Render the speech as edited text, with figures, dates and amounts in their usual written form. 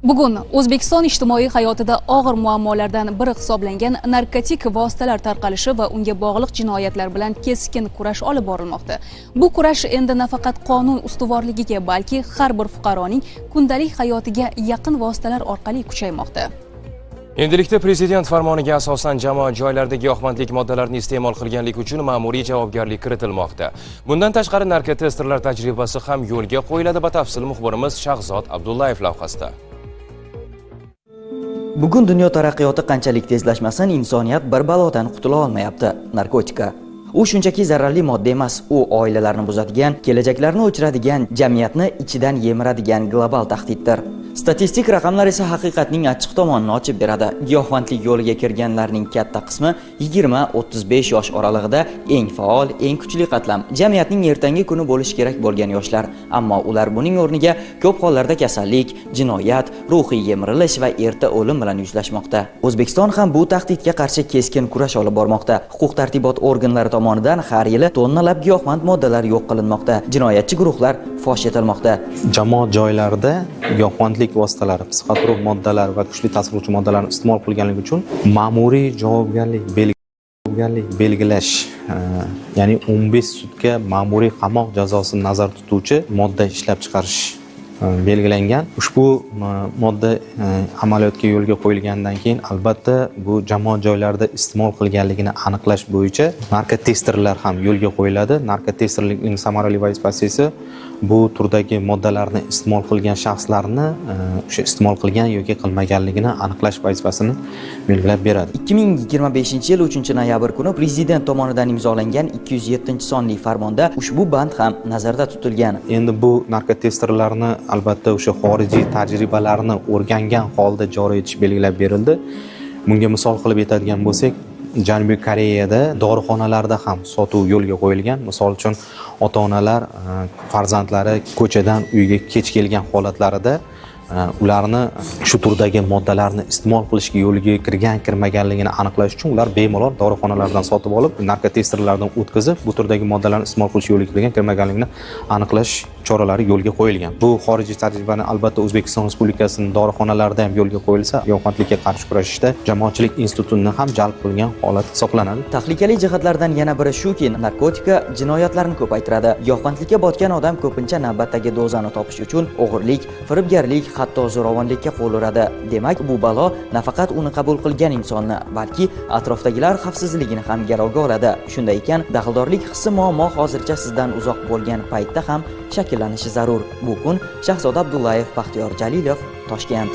Bugun O'zbekiston ijtimoiy hayotida og'ir muammolardan biri hisoblangan narkotik vositalar tarqalishi va unga bog'liq jinoyatlar bilan keskin kurash olib borilmoqda. Bu kurash endi nafaqat qonun ustuvorligiga, balki har bir fuqaroning kundalik hayotiga yaqin vositalar orqali kuchaymoqda. Endilikda prezident farmoniga asosan jamoat joylarida giyohvandlik moddalarini iste'mol qilganlik uchun ma'muriy javobgarlik kiritilmoqda. Bundan tashqari narkotesterlar tajribasi ham yo'lga qo'yiladi. Batafsil muxbirimiz Shahzod Abdullayev lavhasida. Bugun dunyo taraqqiyoti qanchalik tezlashmasin, insoniyat bir balodan qutula olmayapti: narkotika. U shunchaki zararli modda emas, u oilalarni buzadigan, kelajaklarni o'chiradigan, jamiyatni ichidan yemiradigan global tahdiddir. Statistik raqamlar esa haqiqatning achchiq tomonini ochib beradi. Giyohvandlik yo'liga kirganlarning katta qismi 20-35 yosh oralig'ida eng faol, eng kuchli qatlam, jamiyatning ertangi kuni bo'lishi kerak bo'lgan yoshlar. Ammo ular buning o'rniga ko'p hollarda kasallik, jinoyat, ruhiy yemirilish va erta o'lim bilan yuzlashmoqda. O'zbekiston ham bu tahdidga qarshi keskin kurash olib bormoqda. Huquq tartibot organlari tomonidan har yili tonnalab giyohvand moddalar yo'q qilinmoqda. Jinoyatchi guruhlar fosh etilmoqda. Jamoat joylarida giyohvandlik vositalari, psixotrop moddalar va kuchli ta'sir qiluvchi moddalarni iste'mol qilganligi uchun ma'muriy javobgarlik belgilash, ya'ni 15 sutka ma'muriy qamoq jazosini nazarda tutuvchi modda ishlab chiqarish belgilangan. Ushbu modda amaliyotga yo'lga qo'yilgandan keyin, albatta, bu jamoat joylarida iste'mol qilganligini aniqlash bo'yicha narkotesterlar ham yo'lga qo'yiladi. Narkotesterlikning samarali vazifasi esa bu turdagi moddalarni iste'mol qilgan shaxslarni o'sha iste'mol qilgan yoki qilmaganligini aniqlash vazifasini belgilab beradi. 2025 yil 3 noyabr kuni prezident tomonidan imzolangan 207 sonli farmonda ushbu band ham nazarda tutilgan. Endi bu narkotesterlarni, albatta, o'sha xorijiy tajribalarni o'rgangan holda joriy etish belgilab berildi. Bunga misol qilib aytadigan bo'lsak, Janubiy Koreyada dorixonalarda ham sotuv yo'lga qo'yilgan. Misol uchun, ota onalar farzandlari ko'chadan uyga kech kelgan holatlarida ularni shu turdagi moddalarni iste'mol qilishga yo'liga kirgan kirmaganligini aniqlash uchun ular bemalol dorixonalardan sotib olib, narkotesterlardan o'tkazib, bu turdagi moddalarni iste'mol qilish yo'liga kirgan kirmaganligini aniqlash choralari yo'lga qo'yilgan. Bu xorijiy tajribani, albatta, O'zbekiston Respublikasining dorixonalarida ham yo'lga qo'yilsa, giyohvandlikka qarshi kurashishda jamoatchilik institutini ham jalb qilgan holat hisoblanadi. Tahlikali jihatlardan yana biri shuki, narkotika jinoyatlarni ko'paytiradi. Giyohvandlikka botgan odam ko'pincha navbatdagi dozani topish uchun o'g'irlik, firibgarlik, hatto zo'ravonlikka qo'l uradi. Demak, bu balo nafaqat uni qabul qilgan insonni, balki atrofdagilar xavfsizligini ham garovga oladi. Shunday ekan, daxldorlik hissi muammo hozircha sizdan uzoq bo'lgan paytda ham shakllanishi zarur. Bu kun Shahzoda Abdullayev, Baxtiyor Jalilov, Toshkent.